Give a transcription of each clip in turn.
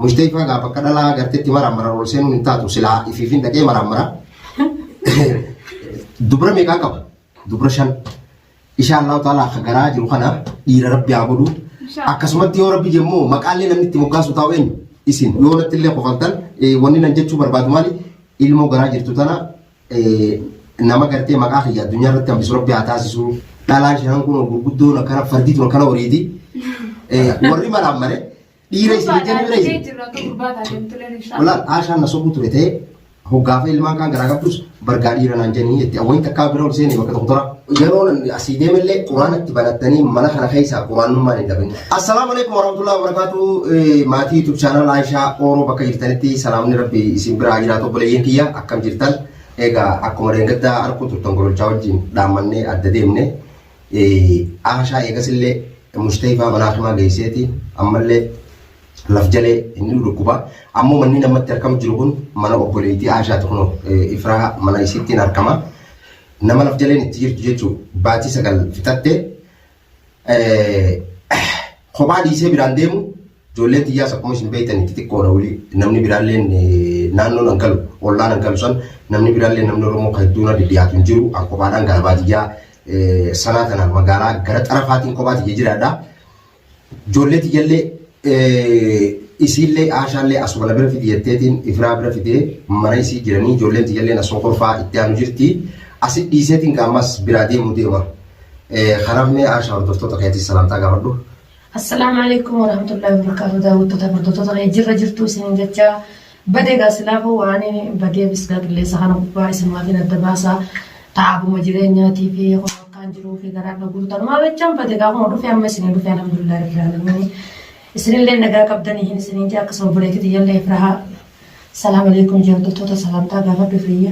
Mushteefaa gaa bakka dhalaa garteetti maraammaran ol seenuun hin taatu silaa ifiifin dhaqee maraammara. Dubra meeqaa qaba? Dubra shan. Insha Allahu ta'ala akka garaa jiru kana dhiira rabbi haa godhu. Akkasumatti yoo rabbi jemmoo maqaallee namni itti moggaasu taa'u eenyu? Isin yoo natti illee kofaltan wanni nan jechuu barbaadu maali? Ilmoo garaa jirtu tana nama gartee maqaa kiyya addunyaa irratti hambisu rabbi haa taasisu. Dhalaan shanan kun gurguddoon akkana fardiitun akkana horiiti. Warri maraammare dhiira isin hin jenne bira isin. Walaan Aashaan na sobuu ture ta'ee hoggaafa ilmaan kaan garaa qabdus bargaa dhiira naan jennii jetti. Awwayin takkaa bira ol seene bakka doktora. Yeroo asii deemellee quraanatti banattanii mana kana keessaa quraannummaan hin dhabin. Assalaamu alaikum warahmatullahi wabarakatuh. Maatii YouTube channel Aishaa Ooroo bakka jirtanitti salaamni rabbi isin biraa jiraatu obboleeyyan kiyya akkam jirtan. Egaa akkuma reengaddaa arguu turtan gololchaa wajjin dhaammannee adda deemne. Aashaa eegasillee Mushtayfaa mana hakimaa geesseeti ammallee laf jalee inni nu dhukkuba. Ammoo manni namatti argamu jiru kun mana obboleettii Aashaati kunoo Ifraa mana isiittiin argama. Nama laf jaleen itti jirtu jechuun baatii 9 fixatte kophaa dhiisee biraan deemu. Ijoolleen tiyyaas akkuma isin beektan xixiqqoodha wly namni biraalleen naannoon an galu ollaan an galu san namni biraalleen namni Oromoo ka hedduu na dhidhiyaatu hin jiru an kophaadhaan gara baadiyyaa sanaa tana magaalaa gara xarafaatiin kophaa tiyya jiraadha. Ijoollee tiyyallee isiillee Aashaallee asuma na bira fidi jetteetiin Ifraa bira fidee mana isii jiranii ijoolleen tiyyalleen asuma kolfaa itti aanu jirti. Asi dhiiseetiin gaammas biraa deemuu deema. Kanaaf mee Aashaa hordoftoota keetii salaamtaa gaafadhu. Assalaamu alaikum warahmatullahi wabarakatuh daawwattoota hordoftoota kee jirra jirtuu isiniin jecha badee gaa silaafuu waan badee bisgaa qilleensa kana gubbaa isinumaatiin adda baasaa taa'abuma jireenyaatii fi kun akkaan jiruu fi garaa na guutan maa jechaan badee gaa kun dhufe amma isinii dhufe alhamdulillah rabbil alamin isinillee nagaa qabdanii hin isiniin jaa akkasuma obboleettii tiyyallee Ifrahaa salaam alaikum jee hordoftoota salaamtaa gaafadhu Ifriyya.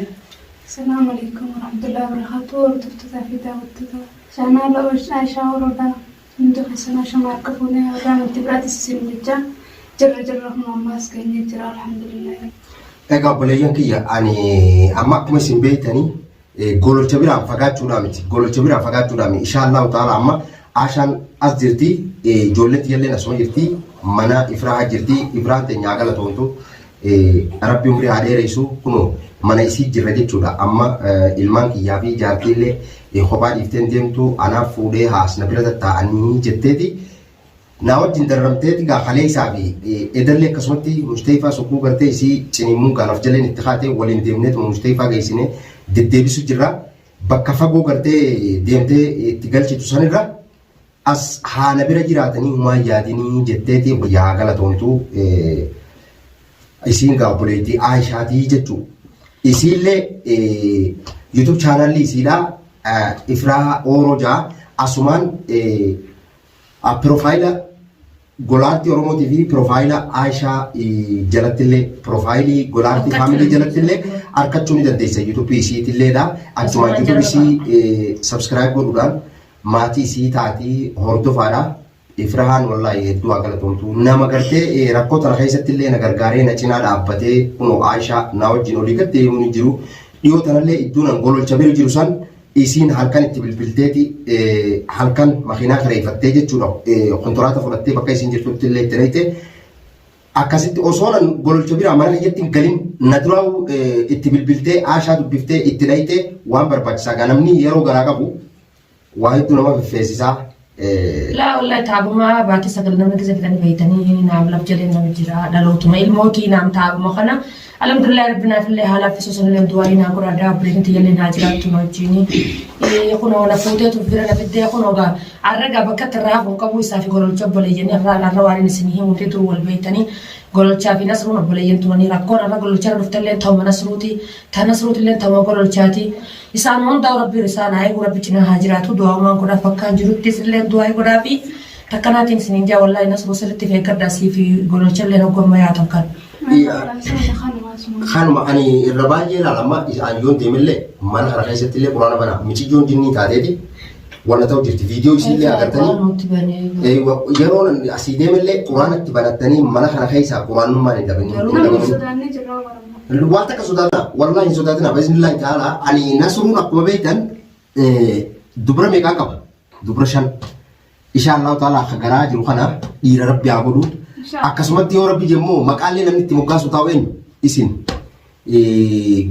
Assalamu alaikum warahmatullahi wabarakatuh hordoftoota fi daawwattoota chaanaala Aishaa Oroodhaa. Hundi keessanuu ashama harka fuune irraa nuti biraatis isin jechaa jirra jirra kun ammaas geenyee jira alhamdulillah. Egaa obboleeyyan kiyya ani amma akkuma isin beektanii gololcha biraan fagaachuudhaa miti. Gololcha biraan fagaachuudhaa miti. Inshaa Allahu ta'ala amma Aashaan as jirti ijoolleen tiyyalleen asuma jirti mana Ifraaha jirti Ifraan teenya haa galatoomtu rabbi umrii haa dheeressu kunoo mana isii jirra jechuudha amma ilmaan kiyyaa fi jaartiillee kophaa dhiifteen deemtu anaaf fuudhee haas na bira tattaa'anii jetteeti naa wajjin dararamteeti gaa kaleessaa fi edallee akkasumatti mushteeyfaa sokkuu gartee isii ciniimmuun gaa laf jaleen itti kaatee waliin deemneetuma mushteeyfaa geessine deddeebisu jirra bakka fagoo gartee deemtee itti galchitu sanirra as haa na bira jiraatanii humaa hin yaadinii jetteeti yaa galatoomtu isiin gaa obboleettii Aayishaatii jechuu isiillee YouTube chaanaalli isiidhaa Ifraa Ooroo jaa asumaan piroofaayila Golaartii Oromootii fi piroofaayila Aayishaa jalattillee piroofaayilii Golaartii faamilii jalattillee arkachuu ni dandeessa YouTube isiitilleedha achumaan YouTube isii subscribe godhuudhaan Maatii isii taatii hordofaadha. Ifrahaan wallaahi hedduu haa galatoomtu. Nama gartee rakkoo tana keessatti illee na gargaaree na cinaa dhaabbatee kunoo Aayishaa na wajjin olii gad deemuu ni jiru. Dhiyoo tanallee iddoon an gololcha bira jiru san isiin halkan itti bilbilteeti halkan makiinaa kireeffattee jechuudha. Kontiraata fudhattee bakka isiin jirtutti illee itti dhayte. Akkasitti osoon an gololcha biraa mana kiyyatti hin galin na duraa itti bilbiltee Aashaa dubbiftee itti dhayxee waan barbaachisaa gaa namni yeroo garaa qabu waa hedduu nama feffeessisaa. Laa wallahi taabumaa baatii 9 nama gisa fixanii beeytanii naam laf jalee nama jira dhalootuma ilmootii naam taabuma kana alhamdulillah rabbi naaf illee haa laaffisu sanillee du'aayii naa godhaa daa obboleettiin tiyyallee naa jiraattu na wajjiini kunoo na fuuteetu bira na fiddee kunoo gaa Arra egaa bakka itti irraa hafu hin qabu isaa fi gololcha obboleeyyanii arra arra waan inni isinii himu fi dur wal beektanii gololchaa fi nasruun obboleeyyan turanii rakkoon arra gololcharra dhuftelleen ta'uma nasruuti ta nasruutilleen ta'uma gololchaati isaan hundaa rabbi isaan haa eegu rabbi cinaa haa jiraatu du'aa'umaan godhaaf bakkaan jirutti isinilleen du'aa godhaa fi takkanaatiin isiniin jaa wallaahi nasruu sirritti of eeggadhaa sii fi gololchalleen hoggomma yaatan kan. Kanuma ani irra baay'ee ilaala amma ani yoon deemellee mana kana keessatti illee quraana bana miciyyoon jinnii taateeti wanna ta'u jirti viidiyoo isiillee agartanii yeroo asii deemellee quraana itti banattanii mana kana keessaa quraannummaan hin dhabin. Waan takka sodaatina wallahi hin sodaatina bismillahi ta'ala ani nasruun akkuma beektan dubra meeqaa qaba dubra shan. Insha Allahu ta'ala akka garaa jiru kana dhiira rabbi haa godhu. Akkasumatti yoo rabbi jemmoo maqaallee namni itti moggaasu taa'u eenyu isin.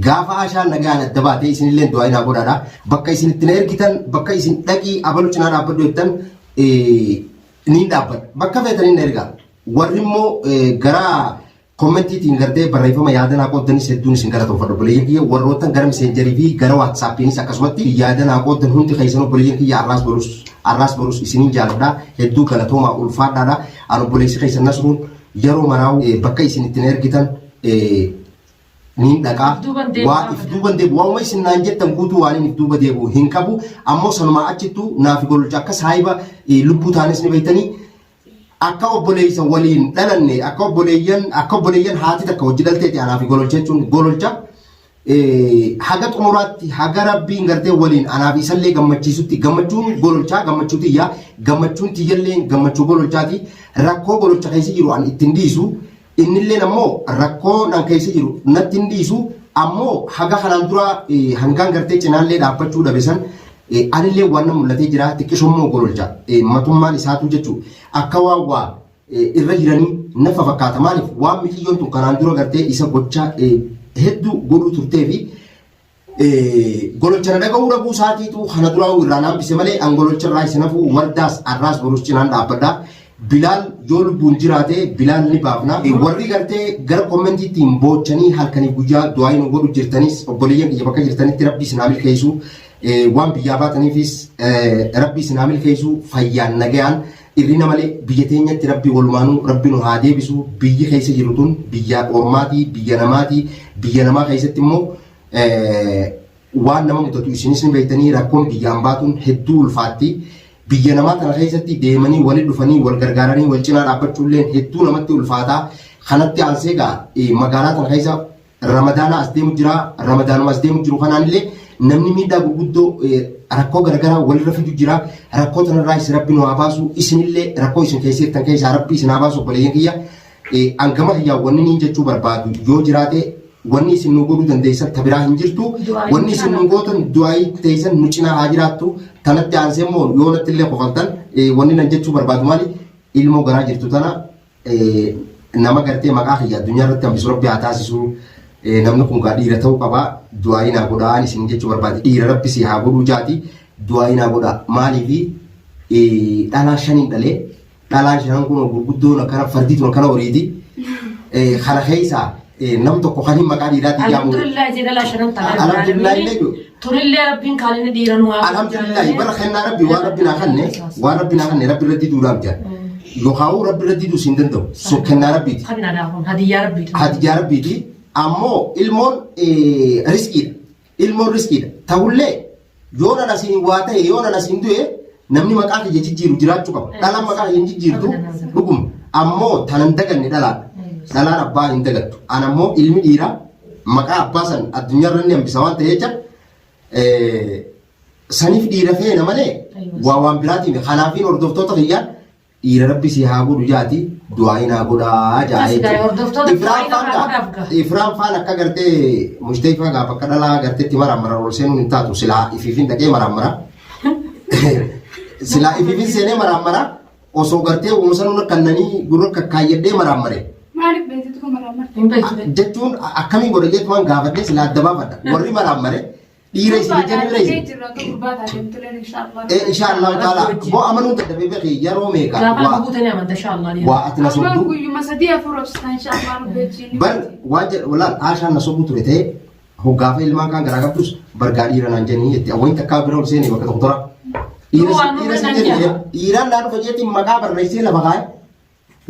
Gaafa Ashaan nagaan adda baatee isinillee du'aa naa godhaadha. Bakka isin itti na ergitan bakka isin dhaqii abalu cinaa dhaabbadhu jettan niin dhaabbadha. Bakka feetaniin na ergaa. Warri immoo gara kommentiitiin gartee barreeffama yaada naa qooddanis hedduun isin galatoomfadha obboleeyyan kiyya warroottan gara miseenjarii fi gara waatsaappiinis akkasumatti yaada naa qooddan hundi keessan obboleeyyan kiyya arraas borus arraas borus isiniin jaaladha hedduu galatoomaa ulfaadhaadha an obboleessi keessan Nasruun yeroo maraa'u bakka isin itti na ergitan niin dhaqaa If duuban deebi'u waa if duuban deebi'u waa'uma isin naan jettan guutuu waan inni if duuba deebi'u hin qabu ammoo sanumaa achittuu naafi gololcha akka saahiba lubbuu taanis ni beektanii akka obboleessa waliin dhalanne akka obboleeyyan akka obboleeyyan haati takka hojii dhalteeti anaa fi gololcha jechuun gololcha haga xumuraatti haga rabbiin gartee waliin anaa fi isallee gammachiisutti gammachuun gololchaa gammachuu tiyyaa gammachuun tiyyallee gammachuu gololchaati rakkoo gololcha keessa jiru an ittiin dhiisu innilleen ammoo rakkoo nan keessa jiru natti hin dhiisu ammoo haga kanaan dura hangaan gartee cinaallee dhaabbachuu dhabe san anillee waan na mul'atee jira xiqqishommoo gololcha matummaan isaatu jechuu akka waan waa irra jiranii nafa fakkaata maaliif waan miciyyoon tun kanaan dura gartee isa gocha hedduu godhuu turtee fi gololcha na dhaga'uu dhabuu isaatiitu kana duraa irraa na hambise malee an gololcha irraa isin hafu wardaas arraas borus cinaan dhaabbadha. Bilaal yoo lubbuun jiraate Bilaal ni baafna. Warri gartee gara kommentiitiin boochanii halkanii guyyaa du'aa nu godhu jirtanis obboleeyyan kiyya bakka jirtanitti rabbi isin haa milkeessu. Waan biyyaa baataniifis rabbi isin haa milkeessu fayyaan nagayaan irrina malee biyya teenyatti rabbi walumaanuu rabbi nu haa deebisu biyyi keessa jiru tun biyya ormaatii biyya namaatii biyya namaa keessatti immoo waan nama mudatu isinis ni beektanii rakkoon biyyaan baatuun hedduu ulfaatti. Biyya namaa tana keessatti deemanii wali dhufanii wal gargaaranii wal cinaa dhaabbachuulleen hedduu namatti ulfaataa. Kanatti aansee egaa magaalaa tana keessa ramadaana as deemu jira. Ramadaanuma as deemu jiru kanaan illee namni miidhaa gurguddoo rakkoo garagaraa walirra fidu jira. Rakkoo tanarraa isin rabbi nu haa baasu. Isinillee rakkoo isin keessa jirtan keessaa rabbi isin haa baasu obboleeyyan kiyya. Hangama kiyyaa wanni niin jechuu barbaadu yoo jiraate wanni isin nu godhuu dandeessan ta biraa hin jirtu. Du'aayi Wanni isin nu gootan du'aayii teessan nu cinaa haa jiraattu. Tanatti aansee immoo yoo natti illee kofaltan wanni nan jechuu barbaadu maali? Ilmoo garaa jirtu tana nama gartee maqaa kiyya addunyaa irratti hambisu rabbi haa taasisu. Namni kun gaa dhiira ta'uu qaba. Du'aayii naa godhaa isin jechuu barbaade. Dhiira rabbi si haa godhuu jaati. Du'aayii naa godhaa. Maaliifi dhalaa shaniin dhalee Dhalaan shanan kun gurguddoon akkana fardii tun akkana horiiti. Kana keessaa nam tokko kan hin maqaa dhiiraatiin jaamu. Alhamdulillah jee dhalaa shanan tana. Alhamdulillah illee jiru. Tunillee rabbiin kaan inni dhiira nu haa. Alhamdulillah bara kennaa rabbi waan rabbi naa kanne waan rabbi naa kanne rabbi irra diduudhaaf jira. Yookaan rabbi irra diduus hin danda'u. So kennaa rabbiiti. Kannaadhaa kun hadiyyaa rabbiiti. Hadiyyaa rabbiiti. Ammoo ilmoon riskiidha. Ilmoon riskiidha. Ta'ullee Yoo nan asiin waa ta'e yoo nan asiin du'e namni maqaa kiyya jijjiiru jiraachuu qaba. Dhalaan maqaa kiyya hin jijjiirtu dhuguma. Ammoo tanan daganne dhalaadha. Dhalaan abbaa hin dagattu. An ammoo ilmi dhiiraa maqaa abbaa san addunyaarra inni hambisa waan ta'e jecha saniif dhiira feena malee waa waan biraatiin kanaafiin hordoftoota kiyyaa Dhiira rabbi si haa godhu jaati du'aayi naa godhaa jaa As gaa'e hordoftoota Ifraan du'aayi faan naa gaa godhaaf gaa. Ifraan faan akka gartee mushtayfaa gaaf akka dhalaa garteetti maraammara ol seenuun hin taatu silaa ifiifin dhaqee maraammara. Silaa ifiifin seenee maraammara osoo gartee uumama sanuu kannanii gurra kakkaayyadhee maraammare. Maaliif beektu kan maraammarte? Hin beektu. Jechuun akkamiin godha jechuun gaafadhee silaa adda baafadha. Warri maraammare Dhiira isin jennu dhiira isin. Ee insha Allah taala boo amanuun dadhabee beeki yeroo meeqa Gaafa waa lafa guutanii amanta insha Allah. waa ati na Amma sobdu guyyuma sadii afur obsitaa insha Allah rabbi wajjin. bar waan jedhu walaan Aashaan na sobuu ture ta'ee hoggaafa ilmaan kaan garaa qabdus bargaa dhiira naan jenii jetti awwayin takkaa bira ol seenee bakka doktora. Dhiira Waan dhiira nurra sin naan jedhu jedha. dhiiraan naa dhufa jeetiin maqaa barreessee lafa kaa'e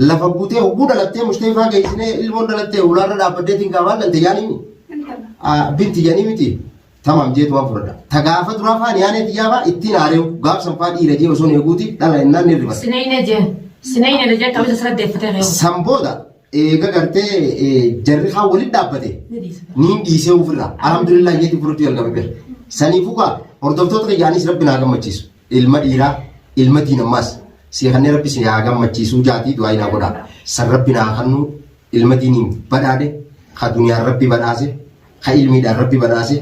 lafa guutee hogguu dhalattee mushteefaa geessinee ilmoon dhalattee ulaarra dhaabbaddeetiin gaafaan dhalte yaaniini. Intala. Binti jedhanii miti tamam jeetu waan fudhadha. Ta gaafa duraa faan yaanee xiyyaa faa ittiin aareewu gaaf san faa dhiira jee osoo hin eeguuti dhala innaan ni rifata. Sineyne jeen. Sineyne jeen qabisa sirra deeffatee reewu. San booda eega gartee jarri kaan walitti dhaabbate Ni dhiisa. niin dhiisee ofirraa alhamdulillah jeetii fudhachuu jalqabe bira. Saniifuu kaa hordoftoota kiyyaanis rabbi naa gammachiisu ilma dhiiraa ilma diinammaas si kanneen rabbi si haa gammachiisuu jaatii du'aa naa godhaa. San rabbi naa kannuu ilma diiniin badhaadhe ka duniyaan rabbi badhaase ka ilmiidhaan rabbi badhaase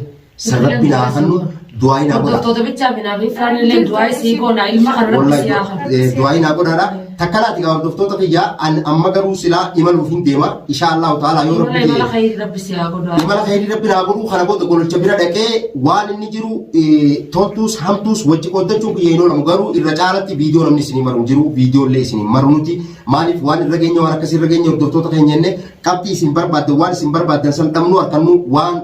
san rabbi naa kannu du'aayi naa godha. Hordoftoota bichaa binaa fi ifraan illee du'aa isii goona ilma kana rabbi Wallahi si haa kennu. du'aayi naa godhaadha. Takka laati gaa hordoftoota kiyya an amma garuu silaa imaluuf hin deema insha Allahu ta'ala yoo Imala rabbi imala jedhe khayrii rabbi si haa godhu. imala khayrii rabbi naa godhuu kana booda gololcha bira dhaqee waan inni jiru toltuus hamtuus wajji qooddachuun kiyya hin oolamu garuu irra caalatti viidiyoo namni isinii maru hin jiru viidiyoo illee isinii maru nuti maaliif waan irra geenye waan akkasii irra geenye hordoftoota keenya jenne qabxii isin barbaaddan waan isin barbaaddan san dhabnuu harkannuu waan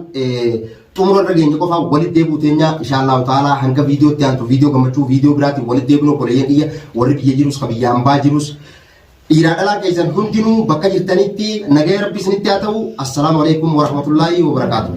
Xumura irra geenye qofaa walitti deebi'u teenya insha Allahu ta'ala hanga viidiyoo itti aantu viidiyoo gammachuu viidiyoo biraatiin walitti deebinu obboleeyyan kiyya warri biyya jirus ka biyya hambaa jirus dhiiraa dhalaan keessan hundinuu bakka jirtanitti nagaya rabbi isinitti haa ta'u assalaamu alaikum warahmatullaahi wabarakaatuh.